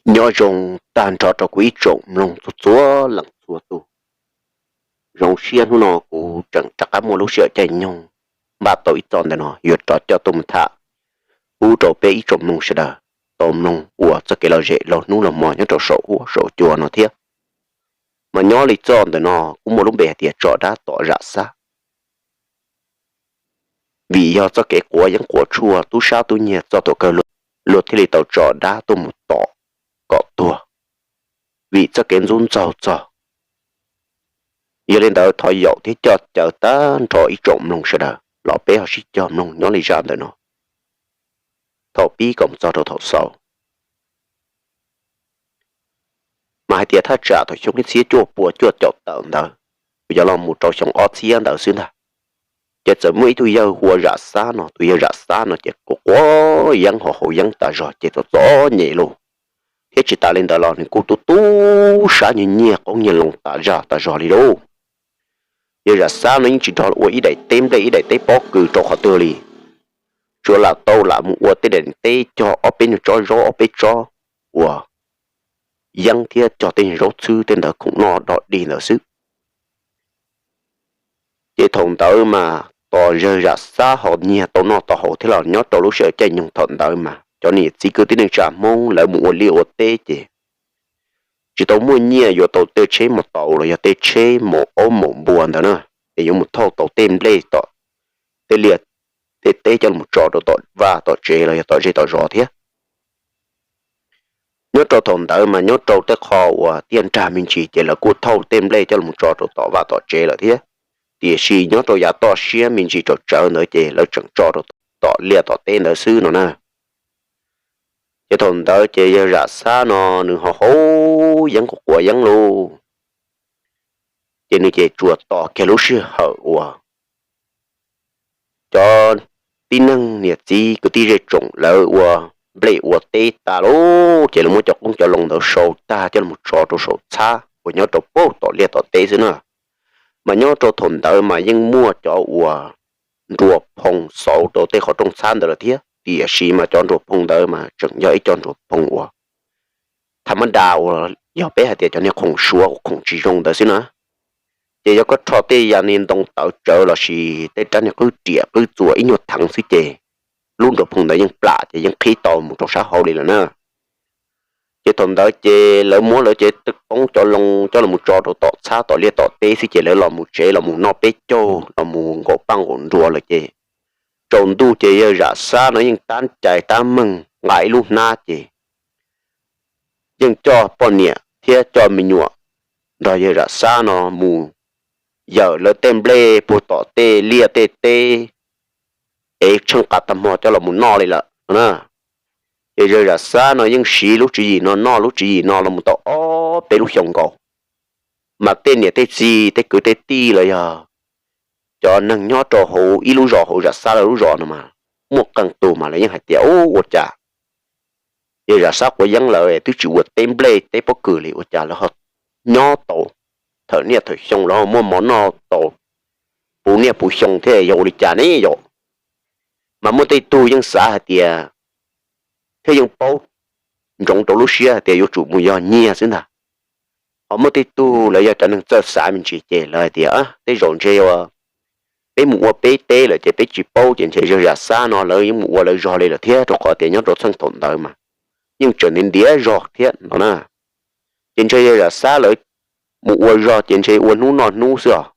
Nyob zoo tag nrho rau kuv ib tsoom mloog txhua txhua leej txhua tus. Zoo siab hnub no kuv tseem rov qab muaj lub sij hawm caij nyoog npaj tau ib txoj ntawm no yuav rov coj tuaj mus tham pub rau peb ib tsoom mloog sawv daws tau mloog ua txoj kev lom zem laug hnub laug hmo nyob rau saum huab saum cua no thiab. Mas nyob li txoj ntawm no kuj muaj lub npe hais tias tso dab tom zam xab. Vim yog txoj kev quav yeeb quav tshuaj tub sab tub nyiag txoj tuam kawg luag thiaj li tau tso dab tuaj mus tom kom tuag, vim txoj kev ntxub ntxaug txog. Yog li ntawd thov yaum thiab coj caw tag nrho ib tsoom mloog sawv daws los peb ho sib cog mloog nyob li zaj ntawm no thaum pib kom mus txog rau thaum xaus. Mas hais tias thaj tsam thaum xyoo ib txhiab cuaj pua cuaj caum tawm ntawd, uas yog los mus rau xyoo ob txhiab ntawd xwb ntag, ces txawm muaj ib tug yawg hu ua Zam Xab no. Tus yawg Zam Xab no ces quav quav yeeb ho haus yeeb tas zog ces txom txom nyem lauj, thiab tsis tas li ntawd los nws kuj tub tub sab nyiag nyiag qoob nyiag loo tas zog tas zog li lauj. Yawg Zam Xab no yeej tsis nrog ua ib daim teb nplej ib daim teb pob kws rau qhov twg li, tsuas lam tau lam mus ua tej daim teb cog ob peb nyuag tsob zaub ob peb tsob uas yeeb thiab cog tej nyuag zaub txhwb tej ntawd khoom noj dog dig ntawd xwb. Ces thaum ntawd mas tos yawg Zam Xab ho nyiag tau noj tau haus thiab los nyob rau lub sij hawm caij nyoog thaum ntawd mas cov niam txiv kwv tij neej tsa Hmoob lawv mus ua liaj ua teb ces tsis tau muaj nyiaj yuav tau tej tsheb mos taus los yog tej tsheb mos aub mos npua ntawd na, es yuav mus thauj tau tej nplej tom tej liaj tej teb coj los tso rau tom vaj tom tsev los yog tom zej tom zos thiab. Nyob rau thaum ntawd mas nyob rau tej qho uas tiaj nrag me ntsis ces lawv kuj thauj tej nplej coj los tso rau tom vaj tom tsev lawm thiab, tiam sis nyob rau yav toj siab me ntsis tsaus tsawv ntawd ces lawv tseem tso rau tom liaj tom teb ntawd xwb no na. Ces thaum ntawd ces yawg Zam Xab no nws ho haus yeeb quav quav yeeb lauj, ces nws ces tsuas tos kiag lub sij hawm uas cov tib neeg niam txiv kwv tij zej tsoom lawv ua nplej ua teb tas lauj, ces lawv muab cov qoob cov loo ntawd sau tag coj los tso rau saum txhab uas nyob rau pem tom liaj tom teb xwb na. Mas nyob rau thaum ntawd mas yeej muaj cov uas nruas phoo xauv rau tej qhov rooj txhab ntawd lawm thiab, tiam sis mas cov nruas phoo ntawd mas tseem yog ib co nruas phoo uas tham mab da uas yog peb hais tias cov niag khoom suav uas khoom tsis zoo ntawd xwb na. Ces yog koj rho tej yam niag ntoo tawv tsawv lossis tej rab niag qwb riam qwb txuas ib nyuag theev xwb ces lub nruas phoo ntawd yeej plam ces yeej qhib tau mus rau sab hauv li lawm na. Ces thaum ntawd ces lawv muab lawv cov qoob cov loo coj los tso rau tom txhab tom liaj tom teb xwb ces lawv los mus tsev los mus noj peb caug los mus nkaum paj nkaum nruas lawm ces tsaus ntuj ces yawg Zam Xab no yeej tab cai tab meeg nqa ib lub hnab ces yeej coj poj niam thiab coj me nyuam nrog yawg Zam Xab no mus yawm lawv tej nplej puag tom tej liaj tej teb es tsheej qas tag hmo coj los mus noj li lawm no na. Ces yawg Zam Xab no yeej siv lub tswv yim no noj lub tswv yim no los mus tau ob peb lub xyoo nkaus, mas tej niam tej txiv tej kwv tej tij los yog cov neeg nyob rau hauv ib lub zos hauv Zam Xab lawv lub zos no mas muaj qee tus mas lawv yeej hais tias, Ub, ua cas yawg Zam Xab quav yeeb lawm twb tsis ua teb nplej teb pob kws li ua cas lawv ho nyob tau thawm niaj thawm xyoo lawv ho muaj mov noj tau puv niaj puv xyoo thiab yog ua li cas ne yom? Mas muaj tej tug yeej xav hais tias thiab yeej paub ntsoov rau lub siab hais tias yuav tsum mus yog nyiag xwb ntag. Ho muaj tej tug lawv yog cov neeg txawj xav me ntsis ces lawv hais tias, Tej zaum ntshe peb mus ua peb teb lawm ces peb tsis paub ces ntshe yawg Zam Xab no lawv yeej mus ua lawv zog li lawm thiab, rau qhov tias nyob rau txheej thaum ntawd mas yeej tseem ntiav ntiav zog thiab no na. Ces ntshe yawg Zam Xab lawv mus ua zog ces ntshe ua hnub noj hnub xwb os,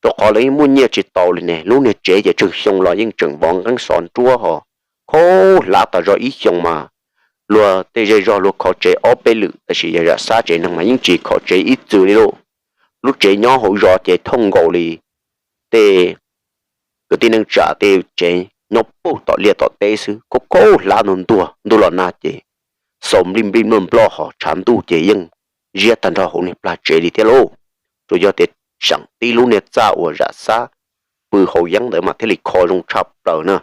rau qhov lawv yeej muaj nyiaj tsis tau li ne. Lub niag tsev ces tsawg xyoo los yeej tseem vov nqeeb xov nruab ho khaub hlav tas zog, ib xyoo mas luag tej zej zog luag khov tsev ob peb lwm, tab sis yawg Zam Xab tsev neeg mas yeej tsis khov tsev ib txwm li lauj. Lub tsev nyob hauv zos ces thooj nkaus li tej kwv tij neej tsa tej tsev nyob puag tom liaj tom teb xwb, khaub khaub hlav ntuag ntuag, ntuj los nag ces xaus nplij nplij nploj nploj ho tshav ntuj ces yeej ziab tag nrho hauv niag plag tsev li thiab lauj. Tsuas yog tias seem tib lub niag txaj uas Zam Xab pw haus yeeb ntawd mas thiaj li kho zoo tshaj plaws na.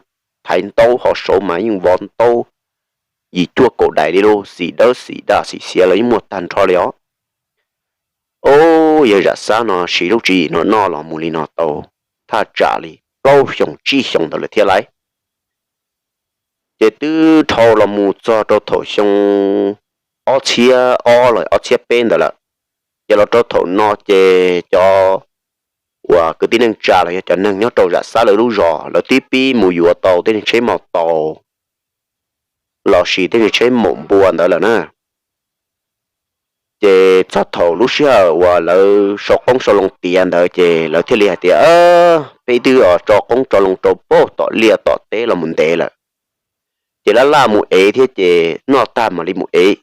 Thaiv ntaub ho saud mas yeej vov ntaub yim cuaj kaum daim li lauj, xim dawb xim daj xim xiav los yeej muaj tag nrho li os. Ob, yawg Zam Xab no siv lub tswv yim no noj los mus li no tau thaj tsam li plaub xyoo tsib xyoo ntawd lawm thiab lauj. Ces twb dhau los mus txog rau thaum xyoo ob txhiab ob los ob txhiab peb ntawd lawm. Ces los rau thaum no ces cov uas kwv tij neej tsa los yog cov neeg nyob rau Zam Xab lawv lub zos lawv twb pib mus yuav tau tej tsheb maus taus los sis tej tsheb maum npua ntawd lawm na. Ces txog thaum lub sij hawm uas lawv sau qoob sau loo tiav ntawd ces lawv thiaj li hais tias, peb twb tso qoob tso loo rau pem tom liaj tom teb los mus ntev lawm, ces laj laj mus ev thiab ces noj tag mam li mus ev.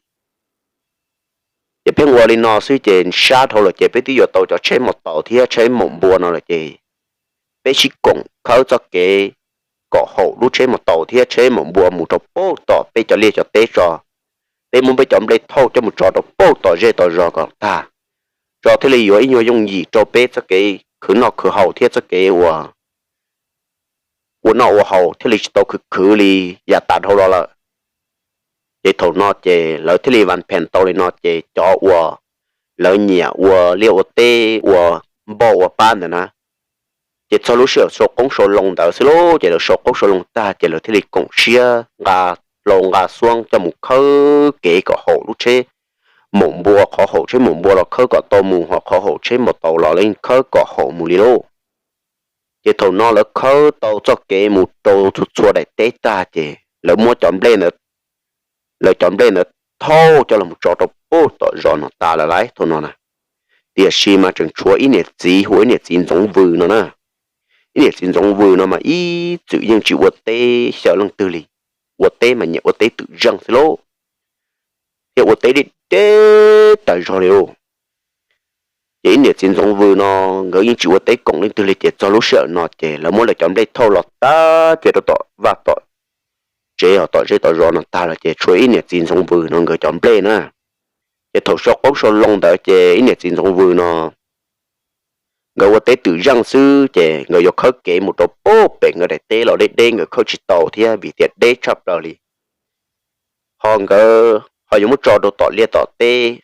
Ces pheej ua li no xwb ces sab dhau lawm ces peb twb yuav tau cov tsheb maus taus thiab tsheb maum npua no lawm ces peb sib koom khawb txoj kev kom haum lub tsheb maus taus thiab tsheb maum npua mus rau pem tom peb cov liaj cov teb tso. Peb muab peb cov nplej thauj coj mus tso rau pem tom zej tom zos kom tag, tso thiaj li yuav ib nyuag yooj yim rau peb txoj kev khwv noj khwv haus thiab txoj kev ua ua noj ua haus thiaj li tsis tau khwv khwv li yav tas dhau los lawm. Ces thaum no ces lawv thiaj li vas phem tau li no ces cov uas lawv nyiam ua liaj ua teb ua npauj ua pab ntawd na, ces txog lub sij hawm sau qoob sau loo ntawd xwb lauj, ces lawv sau qoob sau loo tag ces lawv thiaj li koom siab nqa hlau nqa xuab coj mus khawb kev kom haum lub tsheb maum npua, qhov haum tsheb maum npua los khawb kom tau mus, ho qhov haum tsheb maus taus los lawv yeej khawb kom haum mus li lauj. Ces thaum no lawv khawb tau txoj kev mus rau txhua txhua daim teb tag ces lawv muab cov nplej ntawd, lawv cov nplej ntawd thauj coj los tso rau pem tom zos no tas lawm lauj thaum no na. Tiam sis mas tseem tshuav ib niam txiv hu ua ib niam txiv Ntxoov Vws no na. Ib niam txiv Ntxoov Vws no mas ib txwm yeej tsis ua teb xyaw leej twg li, ua teb mas nyiam ua teb twm zeej xwb lauj, thiab ua teb deb deb tas zog li lauj. Ces ib niam txiv Ntxoov Vws no nkawd yeej tsis ua teb koom leej twg li ces txog lub sij hawm no ces lawv muab lawv cov nplej thauj los tag kiag rau tom vaj tom tsev ho tom zej tom zos no tag lawm ces tshuav ib niam txiv Ntxoov Vws no nkawd cov nplej na. Ces thaum sau qoob sau loo ntawd ces ib niam txiv Ntxoov Vws no nkawd ua teb twm zeej xwb ces nkawd yuav khawb kev mus rau pem nkawd daim teb los deb deb nkawd khawb tsis tau thiab vim tias deb tshaj plaws li. Ho nkawd ho yuav muab tso rau tom liaj tom teb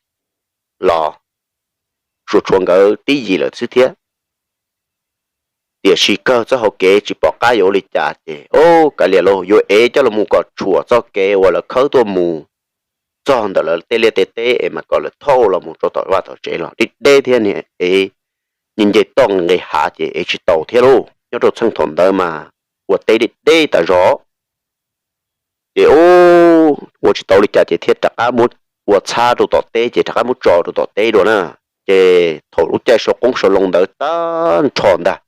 los tsuas tshuav nkawd tib yim lawm xwb thiab. Tiam sis kawg txoj hau kev tsis pom qab yuav ua li cas ces, o, kav liam lauj, yuav ev coj los mus kom tshuam txoj kev uas lawv khawb tuaj mus txog ntawm lawv tej liaj tej teb es mas kom lawv thauj los mus rau tom vaj tom tsev los deb deb thiab, ev nce toj nqis hav ces ev tsis tau thiab lauj. Nyob rau txheej thaum ntawd mas ua teb deb deb tas zog. Ces ua tsis tau li cas ces thiaj rov qab muab ua txhab rau tom teb ces rov qab muab tso rau tom teb dua na. Ces thaum lub caij sau qoob sau loo ntawd tag nrho ntag,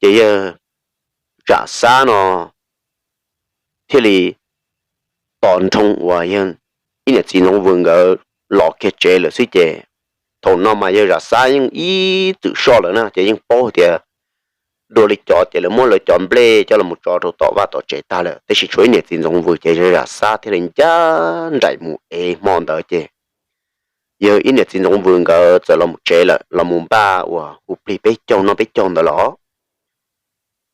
ces yawg Zam Xab no thiaj li tos nroo uas yawg ib niam txiv Ntxoov Vws nkawd los kiag tsev lawm xwb ces thaum no mas yawg Zam Xab yeej ib txwm soj lawm na ces yeej paub tias dua li cov ces lawv muab lawv cov nplej coj los tso rau tom vaj tom tsev tag lawm, tiam sis tshuav ib niam txiv Ntxoov Vws ces yawg Zam Xab thiaj li ncaj nraim mus ev hmo ntawd ces yawg ib niam txiv Ntxoov Vws nkawd txawm los mus tsev lawm los mus npaj uas hu plig peb caug noj peb caug ntawd los.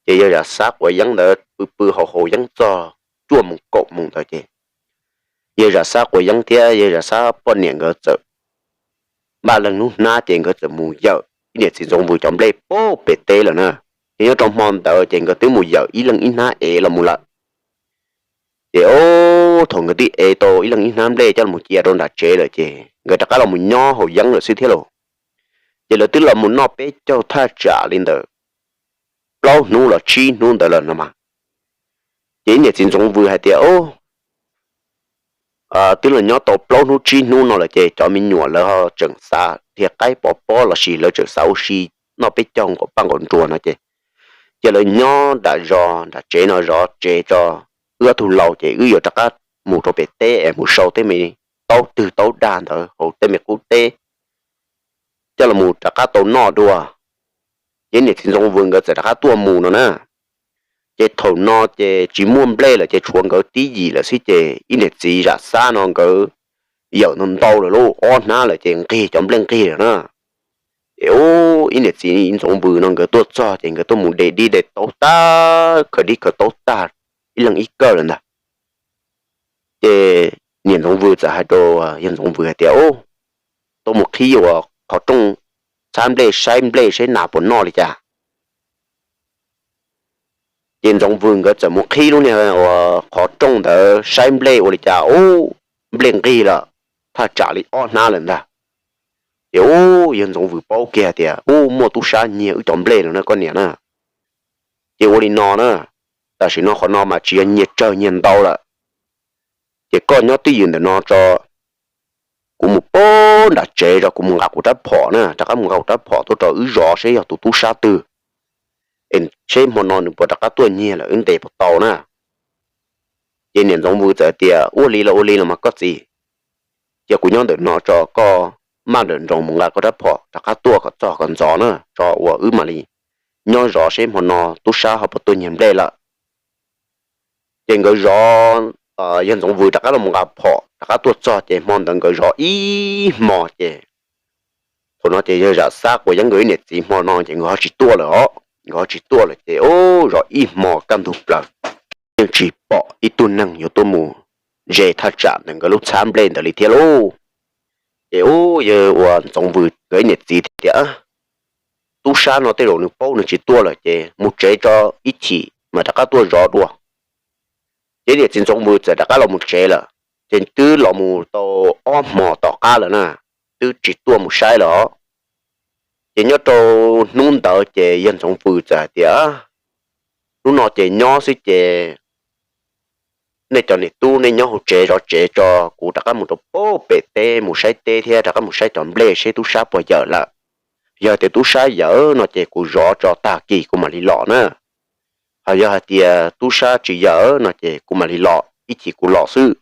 Ces yawg Zam Xab quav yeeb ntawd pw pw haus haus yeeb txog cuaj moos kaum moos ntawd ces yawg Zam Xab quav yeeb thiab yawg Zam Xab poj niam nkawd txawm npaj leeg hnub hnab ces nkawd txawm mus yawm ib niam txiv Ntxoov Vws cov nplej pem teb lawm na. Ces nyob rau hmo ntawd ces nkawd twb mus yawm ib leeg ib hnab ev los mus lawm. Ces thaum nkawd twb ev tau ib leeg ib hnab nplej coj los cia rau nram tsev lawm ces nkawd rov qab los mus nyob haus yeeb lawm xwb thiab lauj. Ces lawv twb los mus noj peb caug thaj tsam li ntawm plaub hnub los tsib hnub ntawd lawm no mas, ces ib niam txiv Ntxoov Vws hais tias, o, twb los nyob tau plaub hnub tsib hnub no lawm ces cov me nyuam lawv ho tseem xav dhia qaib pov pob los sis lawv tseem xav ua si noj peb caug nqaum paj nqaum nruas no ces, ces lawv nyob nram zos nram tsev no zov tsev tso, wb ob tug laus ces wb yuav rov qab mus rau pem teb es mus sau tej me taub twg taub dag ntawd hauv tej me qub teb coj los rov qab tau noj dua. Ces niam txiv Ntxoov Vws nkawd txawm rov qab tuaj mus no na. Ces thaum no ces tsis muaj nplej lawm ces tshuav nkawd tib yim lawm xwb ces ib niam txiv Zam Xab no nkawd yawm ntau ntau lawm lauj, ob hnab lawm ces nqig cov nplej nqig lawm na. Ces ib niam txiv Ntxoov Vws no nkawd tuaj txog ces nkawd tuaj mus de dib de taub tag, khaws dib khaws taub tag ib leeg ib kawm lawm ntag. Ces niam Ntxoov Vws txawm hais rau yawg Ntxoov Vws hais tias, o, tuaj mus qhib ua qhov rooj txhab nplej saib nplej saib nas puas noj li cas. Ces Ntxoov Vws nkawd txawm mus qhib lub niag ua qhov rooj ntawd saib nplej ua li cas, ub, nplej nqig lawm. thaj tsam li ob hnab lawm ntag. Ces ub, yawg Ntxoov Vwm paub kiag tias ub, muaj tub sab nyiag wb cov nplej no na koj niam na. Ces ua li no na, tam sim no qhov no mas tsis yog nyiag tsawg nyiag ntau lawm. Ces koj nyob twj ywm ntawm no tso, kuv mus pab nram tsev tso, kuv mus nqa kuv rab phom na, rov qab mus nqa kuv rab phom tuaj rau wb zov seb yog tus tub sab twg, es seb hmo no nws puas rov qab tuaj nyiag lawm wb ntes puas tau na. Ces niam Ntxoov Vwm txawm tias ua li los ua li los mas koj txiv, cia kuv nyob ntawm no tso, koj maj nrawm nroos mus nqa koj rab phom rov qab tuaj kom txog kom ntxov na tso, ua wb mam li nyob zov seb hmo no tub sab ho puas tuaj nyiag nplej lawm. Ces nkawd zov, yawg Ntxoov Vwm rov qab los nqa phom rov qab tuaj txog ces hmo ntawd nkawd zov ib hmo ces thaum no ces yawg Zam Xab quav yeeb nkawd ib niam txiv hmo no ces nkawd ho tsis tuaj lawm os, nkawd ho tsis tuaj lawm ces ub, zov ib hmo kaj ntug plaws yeej tsis pom ib tug neeg yuav tuaj mus ze thaj tsam ntawm nkawd lub txhab nplej ntawd li thiab lauj. Ces ub, yawg uas Ntxoov Vwm nkawd ib niam txiv thiaj tias tub sab no tej zaum nws paub nws tsis tuaj lawm ces mus tsev tso, ib chim mas rov qab tuaj zov dua. Ces niam txiv Ntxoov Vwm txawm rov qab los mus tsev lawm, ces twb los mus tau ob hmo tom qab lawm na, twb tsis tuaj mus saib lawm os. Ces nyob rau hnub ntawd ces yawg Ntxoov Vwm txawm hais tias hnub no ces nyob xwb ces nej cov niam tub nej nyob hauv tsev zov tsev tso, kuv rov qab mus rau pem teb mus saib teb thiab rov qab mus saib cov nplej seb tub sab puas yawm lawm. Yog tias tub sab yawm no ces kuv zov tso tag kis kuv mam li los na. Ho yog hais tias tub sab tsis yawm no ces kuv mam li los, ib chim kuv los xwb.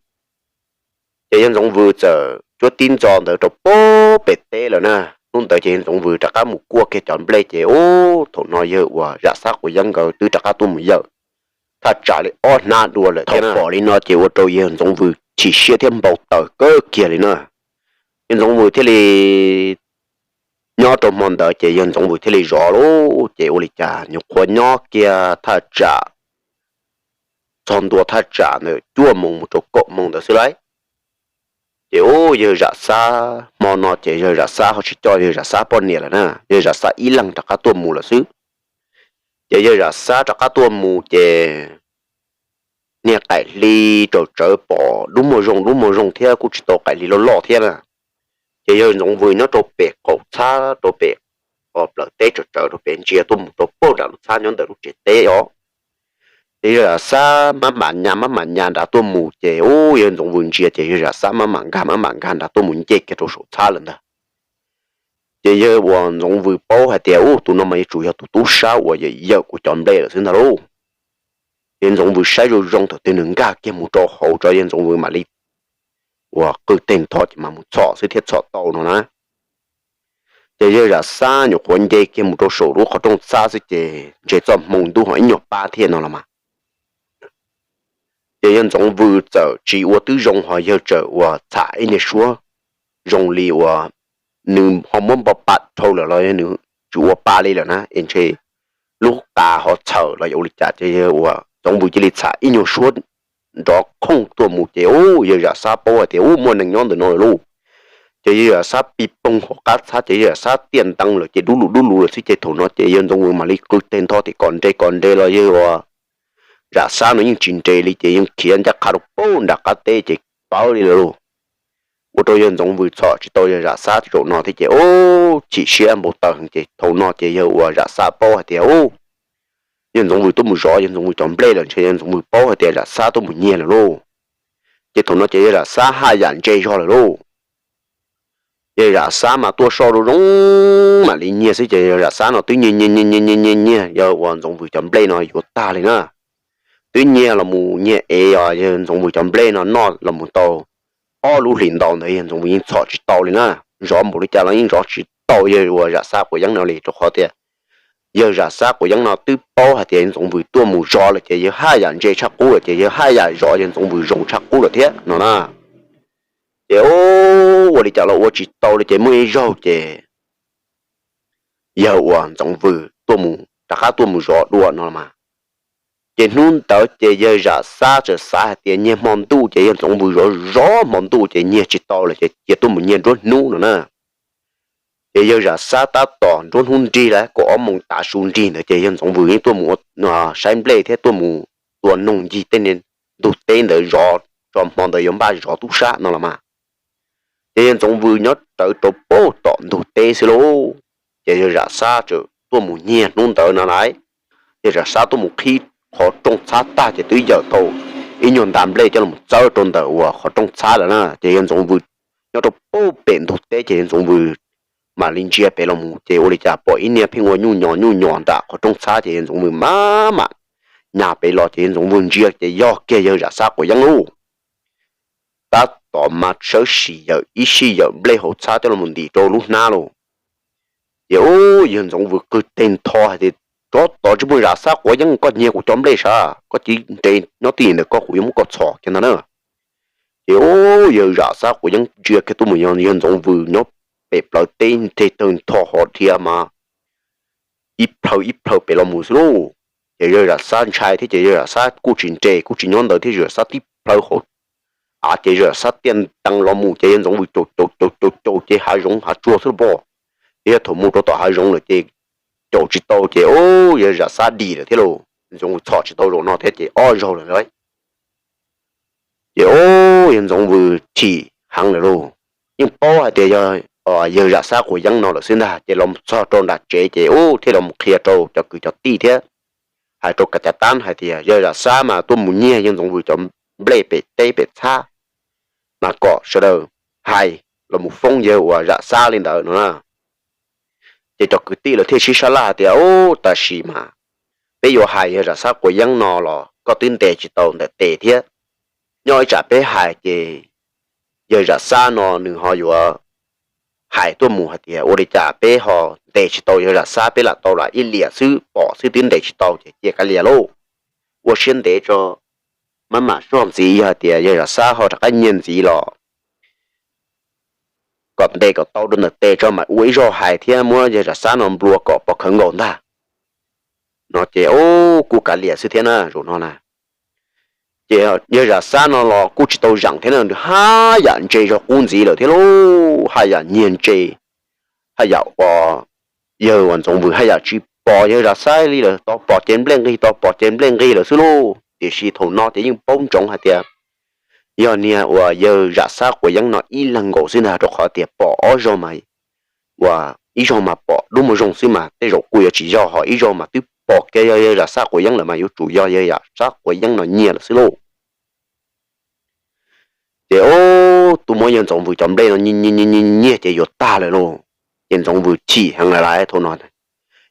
Ces yawg Ntxoov Vwm txawm cuab tib ntxo ntawd rau pem teb lawm na. Hnub ntawd ces yawg Ntxoov Vwm rov qab mus kuaj kiag cov nplej ces ub, thaum no yawg uas Zam Xab quav yeeb nkawd twb rov qab tuaj mus yawm thaj tsam li ob hnab dua lawm thiab. Thaum pom li no ces ua rau yawg Ntxoov Vwm chim siab thiab npau taws kawg kiag li na. Yawg Ntxoov Vwm thiaj li nyob rau hmo ntawd ces yawg Ntxoov Vwm thiaj li zov lauj. Ces ua li cas nyuam qhuav nyob kiag thaj tsam txog ntua thaj tsam ntawm cuaj moos mus rau kaum moos ntawd xwb lauj. Ces ub, yawg Zam Xab hmo no ces yawg Zam Xab ho tsis coj yawg Zam Xab poj niam lawm na, yawg Zam Xab ib leeg rov qab tuaj mus lawm xwb. Ces yawg Zam Xab rov qab tuaj mus ces niag qaim hli tsaus tsawv pom dub muag zoo dub muag zoo thiab kuj tsis tau qaim hli loj loj thiab na. Ces yawg Ntxoov Vwm nyob rau pem qaum txhab rau pem plaws teb tsaus tsawv rau pem ntsia tuaj mus rau pem nram lub txhab nyob ntawm lub tsev teb os. Ces yawg Zam Xab maj mam nyas maj mam nyas nrad tuaj mus ces ub, yawg Ntxoov Vwm ntsia ces yawg Zam Xab maj mam nkag maj mam nkag nrad tuaj mus nce kiag rau saum txhab lawm ntag. Ces yawg uas Ntxoov Vwm paub hais tias ub, tus no mas yuav tsum yog tus tub sab uas yawm kuv cov nplej lawm xwb ntag lauj. Yawg Ntxoov Vwm saib zoo zoo thaum twg nws nkag kiag mus rau hauv tso yawg Ntxoov Vwm mam li uas qw teg nrho ces mam mus txhom xwb thiaj txhom tau no na. Ces yawg Zam Xab nyuam qhuav nce kiag mus rau saum lub qhov rooj txhab xwb ces ntshe txoj hmoo ntuj ho ib nyuag pab thiab no los mas. Ces yawg Ntxoov Vwm txawm tsis ua twb zoo ho yawg txawm uas txham ib niag suab zoo li uas nws ho muab npo pa dhau lawm los yog nws tsis ua pa li lawm na es ntshe lub qa ho txhawm los yog ua li cas ces yawg uas Ntxoov Vwm cia li txham ib nyuag suab nrov khooj tuaj mus ces ub, yawg Zam Xab paub hais tias ub, muaj neeg nyob ntawm no lawm lauj. Ces yawg Zam Xab pib poog hauv qab txhab ces yawg Zam Xab tiaj ntees lawm ces dub lug dub lug lawm xwb ces thaum no ces yawg Ntxoov Vwm mam li qw teg nrho tias kom nres kom nres los yawg uas Zam Xab no yeej tsis nres li ces yeej khiav ncaj qha rau pem nram qab teb ces pawv li lawm lauj. Ua rau yawg Ntxoov Vwm txhom tsis tau yawg Zam Xab zaum no thiab ces ub, chim siab npau taws heev ces thaum no ces yawg uas Zam Xab paub hais tias ub, yawg Ntxoov Vwm tuaj mus zov yawg Ntxoov Vwm cov nplej lawm ntshe yawg Ntxoov Vwm paub hais tias Zam Xab tuaj mus nyiag lawm lauj. Ces thaum no ces yawg Zam Xab haj yam ntse zog lawm lauj. Yawg Zam Xab mas tuaj soj zoo zoo mam li nyiag xwb ces yawg Zam Xab no twb nyiag nyiag nyiag nyiag nyiag nyiag yawg uas Ntxoov Vwm cov nplej no yuav tag li na. Twb nyiag los mus nyiag ev os, yawg Ntxoov Vwm cov nplej no noj los mus tau ob lub hlis ntau ntawd yawg Ntxoov Vwm yeej txhom tsis tau li na. Zov npaum li cas los yeej zov tsis tau yawg uas Zam Xab quav yeeb no li rau qhov tias yawg Zam Xab quav yeeb no twb paub hais tias Ntxoov Vwm tuaj mus zov lawm ces yawg haj yam ntse tshaj qub lawm ces yawg haj yam zov yawg Ntxoov Vwm zoo tshaj qub lawm thiab no na. Ces ub, ua li cas los ua tsis tau li ces muaj ib zaug ces yawg uas Ntxoov Vwm tuaj mus rov qab tuaj mus zov dua no los mas. Ces hnub ntawd ces yawg Zam Xab txawm xav hais tias nyiag hmo ntuj ces yawg Ntxoov Vwm zov zov hmo ntuj ces nyiag tsis tau lawm ces cia tuaj mus nyiag nruab hnub no na. Ces yawg Zam Xab tab tom nruab hnub nrig lawm kaum ob moos tav su nrig ntawd ces yawg Ntxoov Vwm yeej tuaj mus saib nplej thiab tuaj mus tua noog ncig tej niag ntug teb ntawd zov tso hmo ntawd yuav npaj zov tub sab no los mas. Ces yawg Ntxoov Vwm nyob rawv rau puag tom ntug teb xwb lauj, ces yawg Zam Xab txawm tuaj mus nyiag hnub ntawd no lauj. Yawg Zam Xab tuaj mus qhib qhov rooj txhab tag ces twb yawm tau ib nyuag nta nplej coj los txawb rau ntawm uas qhov rooj txhab lawm na. Ces yawg Ntxoov Vwm nyob rau puag pem ntug teb ces yawg Ntxoov Vwm mam li ntsia pem los mus ces ua li cas pom ib niag pheej ua nyuj nyos nyuj nyos nram qhov rooj txhab ces yawg Ntxoov Vwm mam mam nyas pem los ces yawg Ntxoov Vwm ntsia ces yog kiag yawg Zam Xab quav yeeb lauj. Tab tom mas sawv tsis yawm ib sij yawm nplej hauv txhab coj los ntim rau lub hnab lauj. Ces ub, yawg Ntxoov Vwm qw teg ntho hais tias, Tsov tom tsis muaj Zam Xab quav yeeb, koj nyiag kuv cov nplej sav, koj cia li nres nyob twj ywm ntawm koj, kuv yuav muab koj txhom kiag ntag na. Ces ub, yawg Zam Xab quav yeeb ntsia kiag tuaj mus yog yawg Ntxoov Vwm nyob pem plawv teb nteg tawg ntho hov dhia mas ib plhaw ib plhaw pem los mus xwb lauj. Ces yawg Zam Xab ntshai thiab ces yawg Zam Xab kuj tsis nres kuj tsis nyob ntawd thiab, yawg Zam Xab tib plhaw hauv av ces yawg Zam Xab tiaj ntees los mus ces yawg Ntxoov Vwm caum caum caum caum caum ces hav zoov hav tsuag xwb lauj. Ces yog thaum mus rau tom hav zoov lawm ces caum tsis tau ces ub, yawg Zam Xab dim lawm thiab lauj. Ntxoov Vwm txhom tsis tau zaum no thiab ces ob zaug lawm lauj. Ces ub, yawg Ntxoov Vwm chim heev lawm lauj. Yeej paub hais tias yog yawg Zam Xab quav yeeb no lawm xwb ntag ces los txog rau nram tsev ces ub thiaj los qhia rau cov kwv cov tij thiab hais rau kav cav tab hais tias yawg Zam Xab mas tuaj mus nyiag yawg Ntxoov Vwm cov nplej pem teb pem txhab, mas kom sawv daws hais los mus foob yawg uas Zam Xab li ntawd no na. Ces cov kwv tij lawv thiaj sib sab laj hais tias, Ub, tam sim mas peb yuav hais yawg Zam Xab quav yeeb no los koj twb ntes tsis tau ntawm tes thiab. Nyob ib tsam peb hais ces yawg Zam Xab no nws ho yuav hais tuaj mus hais tias ua li cas peb ho ntes tsis tau yawg Zam Xab, peb lam tau lam ib liam xwb pom xwb twb ntes tsis tau ces cia kav liam lauj. Ua siab ntev tso, maj mam soj ntxiv yog hais tias yawg Zam Xab ho rov qab nyiag ntxiv los kom ntes kom tau rau ntawm tes tso mam ua ib zaug hais thiab muab yawg Zam Xab no nplua kom pov khawv nkaus ntag. No ces ub kuj kav liam xwb thiab na zaum no na. Ces yawg Zam Xab no los kuj tsis tau zeem thiab na, nws haj yam ntse zog qub ntxiv lawm thiab lauj, haj yam nyiag ntse, haj yam uas yawg uas Ntxoov Vwm haj yam tsis pom yawg Zam Xab li lawm, tos pom ces nplej nqig, tos pom ces nplej nqig lawm xwb lauj. Tiam sis thaum no ces yeej paub ntsoov hais tias yog niag uas yawg Zam Xab quav yeeb no ib leeg nkaus xwb ntag, rau qhov tias pom ob zaug mas, uas ib zaug mas pom dub muag zoo xwb mas tej zaum kuj yuav tsis yog, ho ib zaug mas twb pom kiag yog yawg Zam Xab quav yeeb lawm mas yuav tsum yog yawg Zam Xab quav yeeb no nyiag lawm xwb lauj. Ces ub, tuaj muab yawg Ntxoov Vwm cov nplej no nyiag ces yuav tag lawm lauj. Ces Ntxoov Vwm chim heev lawm lauj thaum no.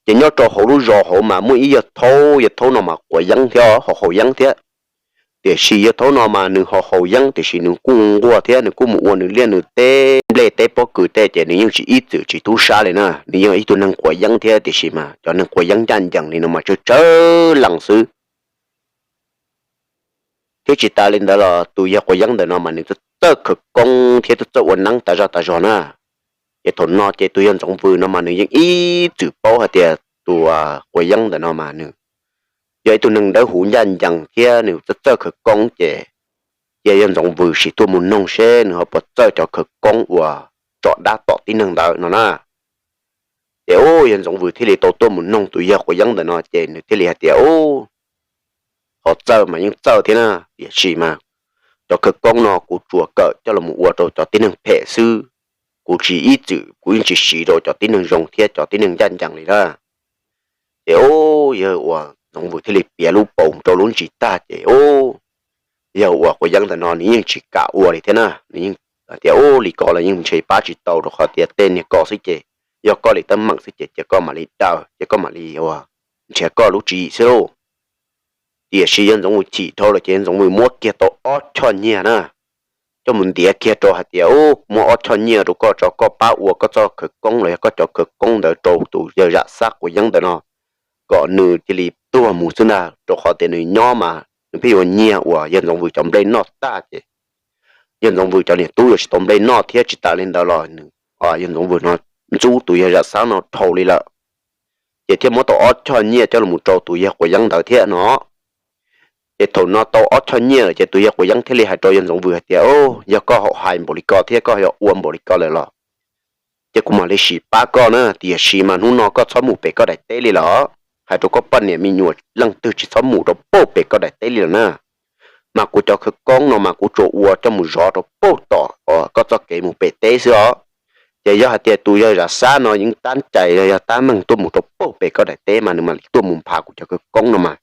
Ces nyob rau hauv lub zos hauv mas muaj ib yawg Thaub, yawg Thaub no mas quav yeeb thiab ho haus yeeb thiab. Tiam sis yawg Thaub no mas nws ho haus yeeb tiam sis nws kuj nquag thiab nws kuj mus ua nws liaj nws teb nplej teb pob kws tej ces nws yeej tsis ib txwm tsis tub sab li na, nws yeej ib tug neeg quav yeeb thiab tiam sis mas cov neeg quav yeeb ncaj ncees li no mas tsawg tsawg leej xwb. Thiab tsis tas li ntawd los tus yawg quav yeeb ntawm no mas nws txawj txawj khawv koob thiab txawj txawj ua neeb tas zog tas zog na. Ces thaum no ces tus yawg Ntxoov Vwm no mas nws yeej ib txwm paub hais tias tus quav yeeb ntawm no mas nws yog ib tug neeg dawb huv ncaj ncees thiab nws txawj txawj khawv koob ces cia yawg Ntxoov Vwm sim tuaj mus noog seb nws ho puas txawj cov khawv koob uas tso dab tom tib neeg ntawd no na. Ces ub, yawg Ntxoov Vwm thiaj li tau tuaj mus noog tus yawg quav yeeb ntawm no ces nws thiaj li hais tias, Ub, ho txawj mas yeej txawj thiab na, tiam sis mas cov khawv koob no kuv tsuas kawm coj los ua rau cov tib neeg phem xwb, kuv tsis ib txwm kuv yeej tsis siv rau cov tib neeg zoo thiab cov tib neeg ncaj ncees li na. Ces ub, yawg uas Ntxoov Vwm thiaj li piav lub paus rau lub ntsis tag ces ub, yawg uas quav yeeb ntawm no nws yeej tsis kam ua li thiab na, nws yeej tias, Ub, li ko los yeej ntshe pab tsis tau rau qhov tias tej niag ko xwb ces yog koj li teeb meem xwb ces cia koj mam li daws ces koj mam li ua, nrhiav koj lub tswv yim xwb lauj. Tiam sis yawg Ntxoov Vwm chim dhau lawm ces yawg Ntxoov Vwm muab kiag tau ob choj nyiaj na, coj mus ntiav kiag rau hais tias, Ub, muab ob choj nyiaj rau koj tso, koj pab ua koj txoj khawv koob los yog koj cov khawv koob ntawd rau tus yawg Zam Xab quav yeeb ntawm no kom nws cia li tuag mus xwb ntag, rau qhov tias nws nyob mas nws pheej yuav nyiag uas yawg Ntxoov Vwm cov nplej noj tag ces yawg Ntxoov Vwm cov niam tub yuav tsis tau nplej noj thiab tsis tas li ntawd los nws, yawg Ntxoov Vwm no ntxub tus yawg Zam Xab no dhau li lawm. Ces thiaj muab tau ob choj nyiaj coj los rau tus yawg quav yeeb ntawd thiab no. Ces thaum no tau ob choj nyiaj lawm ces tus yawg quav yeeb thiaj li hais rau yawg Ntxoov Vwm hais tias, Ub, yog koj haum hais npaum li ko thiab koj yuav ua npaum li ko lawm los ces kuv mam li sim pab koj na, tiam sis mas hnub no koj txhob mus pem koj daim teb li lawm. Hais rau koj poj niam me nyuam leej twg tsis txhob mus rau puag pem koj daim teb li lawm na. Mas kuv cov khawv koob no mas kuv tsuas ua coj mus zov rau puag tom koj txoj kev kev mus pem teb xwb os. Ces yog hais tias tus yawg Zam Xab no yeej tab cai yog tab meeg tuaj mus rau puag pem koj daim teb mas nws mam li tuaj mus nphav kuv cov khawv koob no mas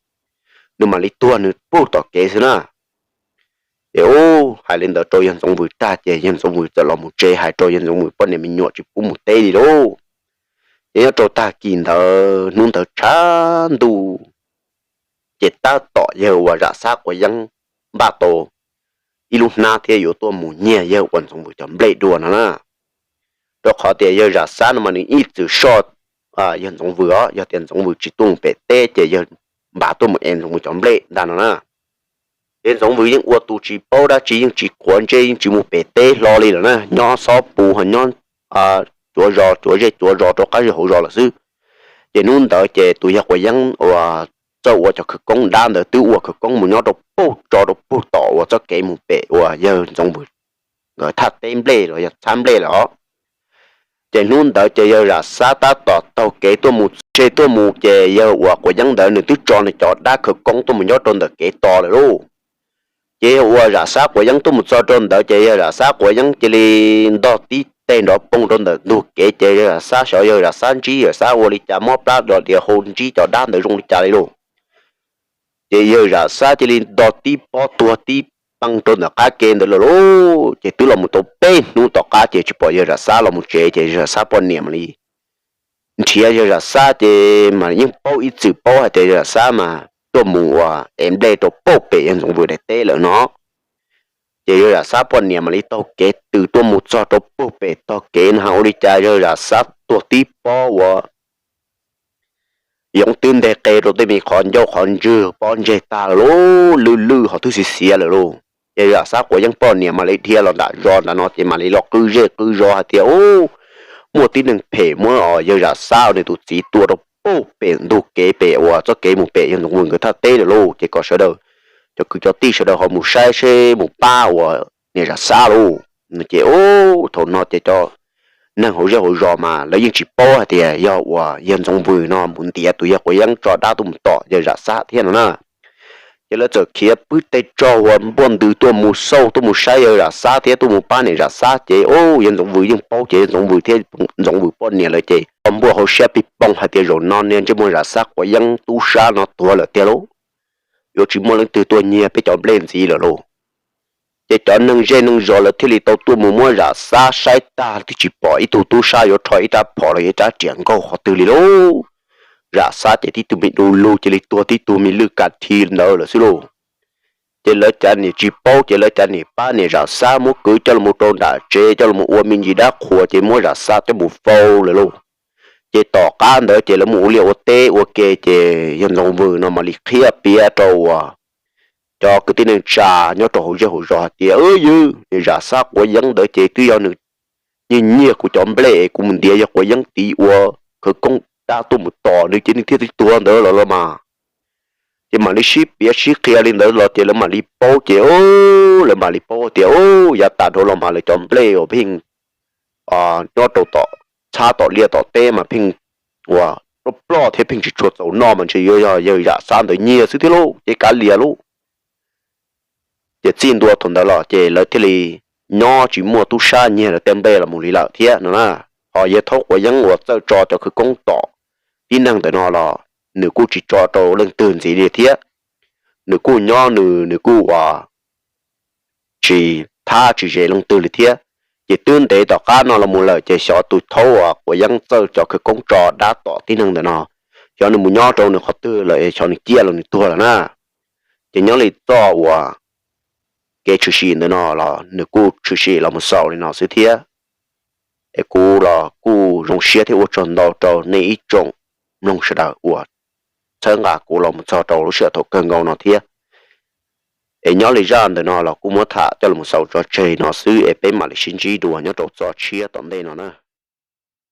nws mam li tuag nws puag tom kev xwb na. Ces ub hais li ntawd rau yawg Ntxoov Vwm tag ces yawg Ntxoov Vwm txawm los mus tsev hais rau yawg Ntxoov Vwm poj niam me nyuam tsis pub mus teb li lauj. Ces nyob rau tag kis ntawd hnub ntawd tshav ntuj ces tab tom yawg uas Zam Xab quav yeeb npaj tau ib lub hnab thiab yuav tuaj mus nyiag yawg uas Ntxoov Vwm cov nplej dua no na. Rau qhov tias yawg Zam Xab no mas nws ib txwm soj yawg Ntxoov Vwm os, yog tias Ntxoov Vwm tsis tuaj mus pem teb ces yawg npaj tuaj mus ev Ntxoov Vwm cov nplej ntag no na. Ces Ntxoov Vwm yeej ua tus tsis paub dab tsi, yeej tsis quav ntsej, yeej tsis mus pem teb hlo li lawm na, nyob xob pus ho nyob cuav zos cuav zej cuav zos rau qab zej hauv zos lawm xwb. Ces hnub ntawd ces tus yawg quav yeeb uas txawj ua cov khawv koob dab ntawd twb ua khawv koob mus nyob rau puag tso rau puag tom uas txoj kev mus pem uas yawg Ntxoov Vwm nkawd thaj teb nplej los yog txhab nplej lawm os. Ces hnub ntawd ces yawg Zam Xab tab tom taug kev tuaj mus txog, tuaj mus ces yawg uas quav yeeb ntawd nws twb tso nws cov dab khawv koob tuaj mus nyob rau ntawm kev tos lawm lauj. Ces yawg uas Zam Xab quav yeeb tuaj mus txog rau ntawd ces yawg Zam Xab quav yeeb cia li ntog tib teg nrov poog rau ntawm ntug kev ces yawg Zam Xab xyov yawg Zam Xab ntsib yawg Xab ua li cas mob plab do diav hau ntsib cov dab ntawd zoo li cas li lauj. Ces yawg Zam Xab cia li ntog tib pob tuag tib pee rau ntawm qab ke ntawd lawm lauj. Ces twb los mus tau peb hnub tom qab ces tsis pom yawg Zam Xab los mus tsev ces yawg Zam Xab poj niam mam li nrhiav yawg Zam Xab ces mas yeej paub ib txwm paub hais tias yawg Zam Xab mas tuaj mus uas ev nplej rau puag pem yawg Ntxoov Vwm daim teb lawm no. Ces yawg Zam Xab poj niam mam li taug kev tws tuaj mus txog rau puag pem tog kev no ua li cas yawg Zam Xab tuag tib pob uas yoov twb nteg qe rau tej me qhov ncauj qhov ntswg pob ntseg tag lawm lauj, lwj lwj ho twb xiav xiav lawm lauj. Ces yawg Zam Xab quav yeeb poj niam mam li dhia los nram zos nram no ces mam li los qw zej qw zos hais tias, Ub, muaj tib neeg phem muab yawg Zam Xab nws tus txiv tua rau puag pem ntug kev pem uas txoj kev mus pem yawg Ntxoov Vwm nkawd thaj teb lawm lauj, ces kom sawv daws, cov kwv cov tij sawv daws ho mus saib seb mus pab uas niam Zam Xab lauj. Ces ub thaum no ces cov neeg hauv zej hauv zos mas lawv yeej tsis paub hais tias yog uas yawg Ntxoov Vwm no mus ntiav tus yawg quav yeeb tso dab tuaj mus tom yawg Zam Xab thiab no na. Ces lawv txawm khiav pw teg tsog ua npuaj ntws tuaj mus xauj tuaj mus saib yawg Zam Xab thiab tuaj mus pab niam Zam Xab ces ub yawg Ntxoov Vwm yeej paub ces yawg Ntxoov Vwm thiab Ntxoov Vwm poj niam lawv ces tau npuaj hauv siab pij pooj hais tias zaum no niag ntsej muag Zam Xab quav yeeb tub sab no tuag lawm tiag lauj, yuav tsis muaj leej twg tuaj nyiag peb cov nplej ntxiv lawm lauj. Ces cov neeg zej neeg zos lawv thiaj li tau tuaj mus muab Zam Xab saib tag twb tsis pom ib tug tub sab yuav rho ib rab phom los yog ib rab riam nkaug qhov twg li lauj. Zam Xab ces tib tug me du lug cia li tuag tib tug me lwj ka thi ntawd lawm xwb lauj. Ces lawv cav niam tsis paub ces lawv cav niam pab niam Zam Xab muab kwv coj los rau nram tsev coj los ua me ntsis dab qhuas ces muab Zam Xab coj mus faus lawm lauj. Ces tom qab ntawd ces lawv mus ua liaj ua teb ua ke ces yawg Ntxoov Vwm no mam li qhia piav rau uas cov kwv tij neej tsa nyob rau hauv zej hauv zos hais tias, Yawg, niam Zam Xab quav yeeb ntawd ces twb yog nws nyiag nyiag kuv cov nplej es kuv mus ntiav yawg quav yeeb tid ua khawv koob dab tuaj mus tom nws ces nws thiaj li tuag ntawd los los mas. Ces mam li sib piav sib qhia li ntawd los ces lawv mam li paub ces, lawv mam li paub tias, Yav tas dhau los mas lawv cov nplej uas pheej nyob rau tom txhab tom liaj tom teb mas pheej uas ploj ploj thiab pheej tsis tshua txaus noj mas ntshe yuav yog yawg Zam Xab ntawd nyiag xwb thiab lauj, ces kav liam lauj. Ces txij ntua thaum ntawd los ces lawv thiaj li nyob tsis muaj tub sab nyiag lawv tej nplej los mus li lawm thiab no na. Ho yawg thaub quav yeeb uas txawj tso cov khawv koob tom tib neeg ntawm no los nws kuj tsis tso rau leej twg ntxiv li thiab. Nws kuj nyob nws, nws kuj uas tsis thab tsis zes leej twg li thiab. Ces twb ntev tom qab no los mus lawm ces xyov tus thaub uas quav yeeb txawj cov khawv koob tso dab tom tib neeg ntawm no, xyov nws mus nyob rau nws qhov twg lawm es xyov nws ciaj los nws tuag lawm na. Ces nyob li txoj uas kev tshwm sim ntawm no los nws kuj tshwm sim los mus xaus li no xwb thiab. Es kuv los kuj zoo siab thiab ua tsaug ntau rau nej ib tsoom mloog sawv daws uas txhawb nqa kuv los mus txog rau lub sij hawm thaum kawg nkaus no thiab. Es nyob li zaj ntawm no los kuj muab tham coj los xaus tso tseg no xwb es peb mam li sib ntsib dua nyob rau txoj tshiab tom ntej no na.